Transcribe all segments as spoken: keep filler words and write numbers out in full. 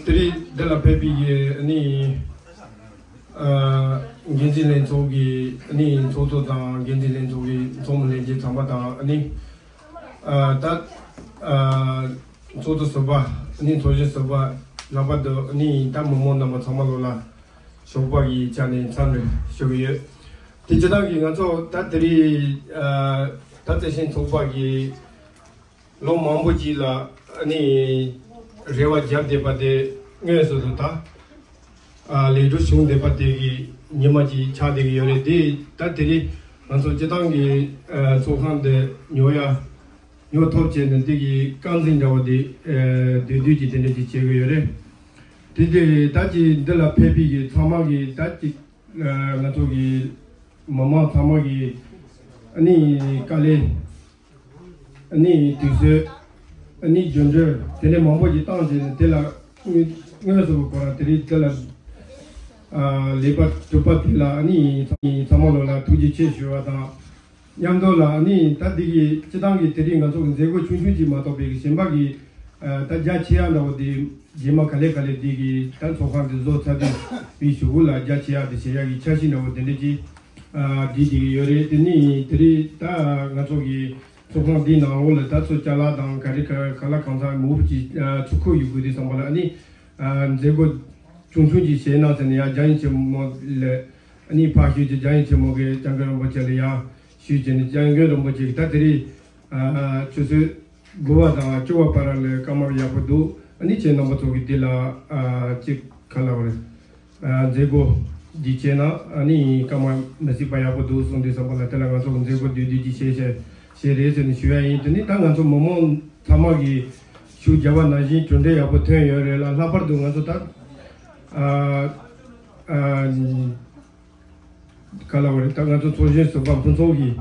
དེ་རིང་འདི་ལ་ཕེབས་པའི་གི་ཨ་ནི་ཨ་འགན་འཛིན་ལྷན་ཚོགས་ཀྱི་ཨ་ནི་ཚོགས་གཙོ་དང་འགན་འཛིན་ལྷན་ཚོགས་ཀྱི་ཚོགས་མི་ལྷན་རྒྱས་ཚང་མ་དང་ཨ་ནི་ཨ་ད་ཨ་ཚོགས་གཙོ་ཟུར་པ་ཨ་ནི་ཚོགས་གཞོན་ཟུར་པ་ལྷག་པར་དུ་ཨ་ནི་ད་མི་མང་རྣམ་པ་ཚང་མ་ལོ་ལ་ཞོགས་པ་གི་ཆ་ནས་འཚམས་འདྲི་ཞུ་གི་ཡོད། དེ་སྤྱིར་བཏང་གི་ང་ཚོ་ད་དེ་རིང་ཨ་ད་བརྩེ་ཆེན་ཚོགས་པ་གི་ལོ་མང་པོ་ཅིག་ལ་ཨ་ནི་རེ་བ་བརྒྱབ་བསྡད་པ་དེ་དངོས་སུ་དུ་ད་ཨ་ལེགས་གྲུབ་བྱུང་བསྡད་པ་དེ་གི་ཉི་མ་ཅིག་ཆགས་བསྡད་ཀྱི་ཡོད་རེད། དེ་ད་དེ་རིང་ང་ཚོ་སྤྱིར་བཏང་གི་ཨ་ཚོགས་ཁང་དེ་ཉོ་ཡ་ཉོ་ཐབས་བྱས་ནས་འདི་གི་རྐང་འཛིན་འདྲ་བོ་དེ་ཨ་དུས་དུས་ཀྱི་དེ་འདྲ་ཅིག་བྱེད་ཀྱི་ཡོད་རེད། དེ་དེ་ད་ཅིག་འདི་ལ་ཕེབས་པའི་གི་ཚང་མ་གི་ད་ཅིག་ང་ཚོ་གི་མི་མང་ཚང་མ་གི་ཨ་ནི་དཀའ་ལས། ཨ་ནི་དུས་ཚོད། ཨ་ནི་རྒྱུ་འབྲས་དེ་འདྲ་མང་པོ་ཞིག་བཏང་རྗེས་ནས་དེ་ལ་དངོས་དངོས་སུ་ཁོ་རང་དེ་རིང་དེ་ལ་ཨ་ལེགས་པར་གྲུབ་པ་དེ་ལ་ཨ་ནི་ཚང་མ་ལོ་ལ་ཐུགས་རྗེ་ཆེ་ཞུ་བ་དང་། མཉམ་དུ་ལ་ཨ་ནི་ད་འདི་གི་སྤྱིར་བཏང་གི་དེ་རིང་ང་ཚོ་གི་མཛད་སྒོ་ཆུང་ཆུང་ཅིག་མ་གཏོགས་པའི་གི་གཞན་པ་གི་ཨ་ད་རྒྱ་ཆེ་ཡ་འདྲ་བོ་དེ་རྗེས་མ་ག་ལེ་ག་ལེ་དེ་གི་ད་ཚོགས་ཁང་དེ་བཟོ་ཚར་དུས་པའི་གཞུག་གུ་ལ་རྒྱ་ཆེ་ཡ་དེ་བྱེད་ཡ་གི་འཆར་གཞི་འདྲ་བོ་དེ་འདྲ་ཅིག་ཨ་བསྒྲིགས་བསྡད་ཀྱི་ཡོད་རེད། དེ་ནི་དེ་རིང་ད་ང་ཚོ་གི་ཚོགས་ཁང་འདིའི་ནང་ལོགས་ལ་ད་ཚོ་ཅ་ལག་དང་ག་རེ་ག་ག་ལ་གང་ཚང་མང་པོ་ཅིག་ཨ་ཚུར་ཁུར་ཡོང་དགོས་དུས་ཙམ་པ་ལ་ཨ་ནི་ཨ་མཛད་སྒོ་ཆུང་ཆུང་ཅིག་བྱས་གནང་ཟེར་ནས་ཡང་འཇམ་དབྱངས་ཆེན་མོ་ལ་ཨ་ནི་ཕར་ཞུས་ཏེ་འཇམ་དབྱངས་ཆེན་མོ་གིས་འཇམ་མགོན་རིན་པོ་ཆེ་ལ་ཡང་ཞུས་བྱས་ནས་འཇམ་མགོན་རིན་པོ་ཆེ་གིས་ད་དེ་རིང་ཨ་ཆུ་ཚོད་དགུ་པ་དང་བཅུ་པ་བར་ལ་སྐར་མ་ཡག་པོ་འདུག་ཨ་ནི་ཁྱེད་རྣམ་པ་ཚོ་གིས་འདི་ལ་ཨ་ཅིག་ག་ལབ་དགོས་རེད། ཨ་མཛད་སྒོ་འདི་བྱས་ན་ཨ་ནི་སྐར་མ་མི་སྲིད་པ་ཡག་པོ་འདུག་གསུངས་དུས་ཙམ་པ་ལ་དེ་ལ་ང་ཚོ་མཛད་སྒོ་བསྡུས་བསྡུས་ཀྱི་བྱས་བྱས་བྱས་རེད་ཟེར་ནས་ཞུ་ཡ་ཡིན། དེ་ནི་ད་ང་ཚོ་མི་མང་ཚང་མ་གིས་ཤུགས་རྒྱབ་པ་ནང་བཞིན་གྲུབ་འབྲས་ཡག་པོ་ཐོན་ཡོད་རེད་ལ། ལྷག་པར་དུ་ང་ཚོ་ད་ཨ་ཨ་ག་ལབ་དགོས་རེད། ད་ང་ཚོ་ཚོགས་གཞོན་ཟུར་པ་ཕུན་ཚོགས་ཀྱིས་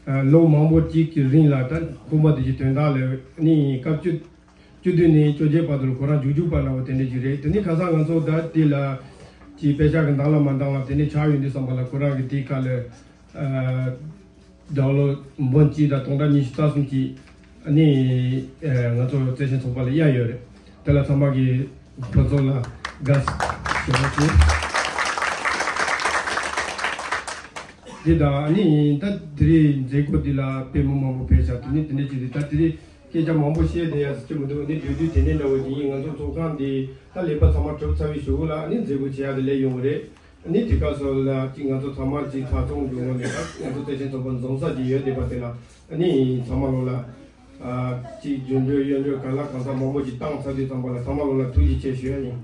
ཨ་ལོ་མང་པོ་གཅིག་གི་རིང་ལ་ད་ཁོང་པ་དེ་གི་དོན་དག་ལ་ནི་སྐབས་བཅུ་བཅུ་བདུན་ནས་བཅོ་བརྒྱད་བར་དུ་ཁོ་རང་རྒྱུགས་རྒྱུགས་པ་ལ་བ་དེ་འདྲ་ཅིག་རེད། དེ་ནི་ཁ་སང་ང་ཚོ་ད་དེ་ལ་ཅིག་དཔེ་ཆ་གི་འདང་ལ་མ་འདང་ལ་དེ་ནི་ཆགས་ཡོང་དུས་ཙམ་པ་ལ་ཁོ་རང་གི་དེའི་ཁ་ལ་ཨ་ཌོ་ལར་འབུམ་གཅིག་དང་སྟོང་ཕྲག་ཉི་ཤུ་རྩ་གསུམ་གྱི་ཨ་ནི་ཨ་ང་ཚོ་བརྩེ་ཆེན་ཚོགས་པ་ལ་གཡར་ཡོད་རེད། དེ་ལ་ཚང་མ་གིས་ཕུན་ཚོགས་ལ་དགའ་བསུ་ཞུ་བ་བྱེད། དེ་དང་ཨ་ནི་ད་དེ་རིང་མཛད་སྒོ་འདི་ལ་དཔེ་མི་མང་པོ་ཕེབས་ཤག་དེ་ནི་དེ་འདྲ་ཅིག་རེད། ད་དེ་རིང་སྐད་ཆ་མང་པོ་བཤད་བསྡད་ཡ་ཅི་མི་འདུག་ཨ་ནི་དུས་དུས་དེ་འདྲ་འདྲ་བོ་དེ་ཡིན། ང་ཚོ་ཚོགས་ཁང་འདི་ད་ལས་པ་ཚང་མ་གྲུབ་ཚར་བའི་གཞུག་གུ་ལ་ཨ་ནི་མཛད་སྒོ་བྱེད་ཡ་དེ་སླེབས་ཡོང་གི་རེད། ཨ་ནི་དེ་སྐབས་སུ་ལ་ཅིག་ང་ཚོ་ཚང་མ་ཅིག་ཚ་ཚོང་གི་ངོས་ནས་ད་ང་ཚོ་བརྩེ་ཆེན་ཚོགས་པ་འཛོམས་ས་ཅིག་ཡོད་བསྡད་པ་དེ་ལ་ཨ་ནི་ཚང་མ་ལོ་ལ་ཨ་ཅིག་རྒྱུ་འབྲས་གཡོ་འབྲས་ག་ལ་གང་ཚང་མང་པོ་ཅིག་བཏང་ཚར་དུས་ཙམ་པ་ལ་ཚང་མ་ལོ་ལ་ཐུགས་རྗེ་ཆེ་ཞུ་ཡ་ཡིན།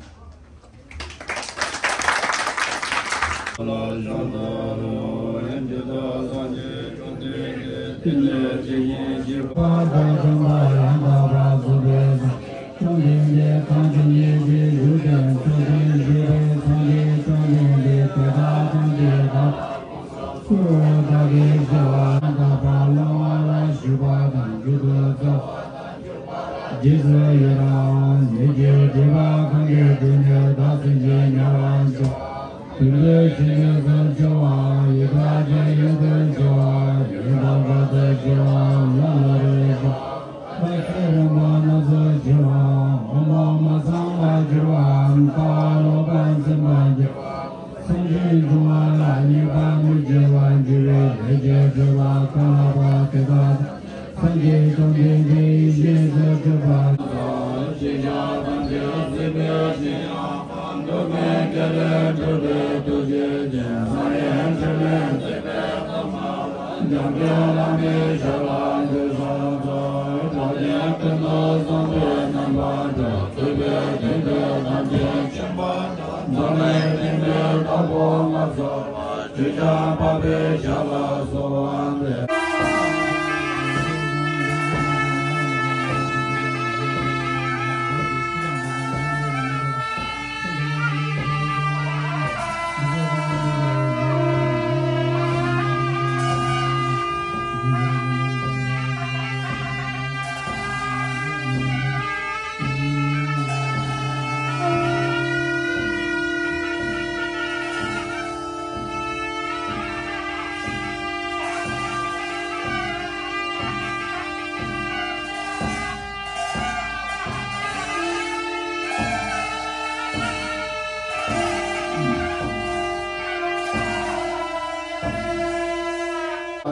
རྗེས་སུ་ཡི་རང་ཉིད་ཀྱི་སྒྲིབ་པ་གང་གིས་བསྒྲིབས་ནས་བདག་སེམས་ཅན་དམྱལ་བར་སྐྱོ། དུད་འགྲོའི་ཕྱིར་སྐྱེས་སུ་འཆི་བ་ཡི་དྭགས་ཀྱི་ཡུལ་དུ་སྐྱེ་བ་ཡི་དྭགས་པ་དུ་སྐྱེ་བ་ལ་ལ་རེ་ཞིག་ལ་ཚེ་རིང་པོ་རྣམས་སུ་སྐྱེ་བ་འོང་པོ་མ་ཚང་བར་གྱུར་པའམ་ལྟ་བ་ལོག་པར་འཛིན་པར་འགྱུར་བ། སེམས་ཅན་མཚུངས་པ་ལ་སྙེག་པར་མི་བྱེད་པར་འགྱུར་བའི་ལས་ཀྱི་སྤྱོད་པ་གང་ལགས་པ་དེ་དག་སངས་རྒྱས་བཅོམ་ལྡན་འདས་ཡེ་ཤེས་སུ་གྲུབ་པ། ཤེས་བྱ་ཐམས་ཅད་སྲིད་པའི་ཞིང་ཡང་འགྲོ་མེད་དགེ་ལས་གྲུབ་པའི་ཐུགས་རྗེ་ཅན། སངས་རྒྱས་འཆི་མེད་སྲིད་པའི་ཐ་མ་འཇམ་དཔལ་དབང་པོའི་ཞབས་ལ་འདུས་སོ་མཚོན། ལག་ལེན་ཀུན་ཏུ་བཟང་པོའི་རྣམ་པར་སྤྱོད། ཐུབ་པའི་དོན་དུ་ཐམས་ཅད་མཁྱེན་པ་དང་། འཛམ་གླིང་མཁྱེན་པའི་བདག་པོ་མངའ་གསོལ་བ། ཁྱོད་ཀྱང་འཕགས་པའི་ཞབས་ལ་གསོལ་བ་འདེབས།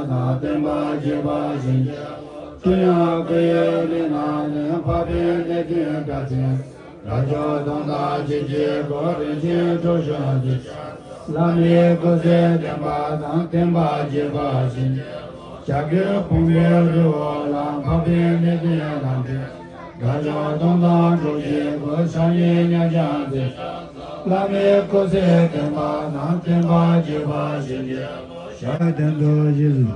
དང་བསྟན་པ་རྒྱས་པ་བཞིན། ཀྲུང་དབྱང་སྐུ་ཡི་གླིང་ན་ནི། འཕགས་པའི་གནས་བརྟན་སྒྲ་ཆེན། དགྲ་བཅོམ་དོན་དང་ཞི་བྱེད་སྐུ། རིན་ཆེན་གྲུ་བཞི་འཛིན། བླ་མའི་སྐུ་ཚེ་བརྟན་པ་དང་། བསྟན་པ་རྒྱས་པ་བཞིན། བྱ་རྒོད་ཕུང་པོའི་རི་བོ་ལ། འཕགས་པའི་གནས་བརྟན་རྣམས་ཀྱིས། དགྲ་བཅོམ་དོན་དང་སྒྲུབ་བྱེད་སྐུ། ཕྱག་གཉིས་མཉམ་བཞག་མཛད། བླ་མའི་སྐུ་ཚེ་བརྟན་པ་དང་། བསྟན་པ་རྒྱས་པ་བཞིན། ཞབས་བརྟན་དུ་བཞེས་སུ།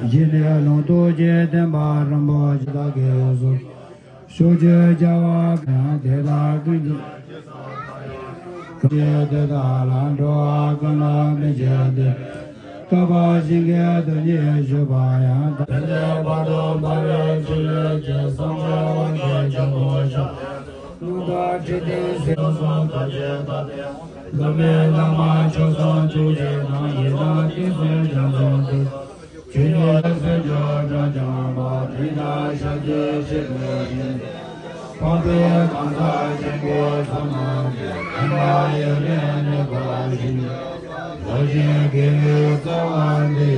བཞེས་ནས་ལུང་རྟོགས་ཀྱི་བསྟན་པ་རིན་པོ་ཆེ་དག་གི་ཡོངས་སུ། ཕྱོགས་བཅུའི་རྒྱལ་བ་ཡང་དེ་དག་ཀུན་གྱི། ཀྱེ་དེ་དག་ལ་འགྲོ་བ་ཀུན་ལ་མི་བྱེད་དེ། བསྐལ་པ་ཞིང་གི་དོན་གཉིས་ཞུས་པ་ཡང་། དེ་ནས་བར་དུ་འབར་བའི་ཆུ་ཡོས་ཀྱིས། བསམ་བརྗོད་དབང་གི་འབྱུང་པོ་ཞིང་། རླུང་རྟ་དྲི་ལྡན་སྲིད་གསུམ་ཐམས་ཅད་དག། བླ་མའི་བླ་མ་མཆོག་གསུམ་ཐུགས་རྗེ་དང་། ཡི་དམ་དུས་གསུམ་རྒྱ་མཚོ་འདི། ཆོས་ཉིད་སེམས་མཆོག་སྒྲ་འཇམ་པ། དེ་དག་ཞབས་ཀྱིས་བཞེས་པའི་ཕྱིར། འཕགས་པའི་གང་ཟག་ཆེན་པོ་ཚང་ནང་གི། མཁྱེན་པ་ཡོན་ཏན་ནུས་པ་བཞིན། རྫོགས་ཆེན་དགེ་བའི་རྩ་བ་འདི།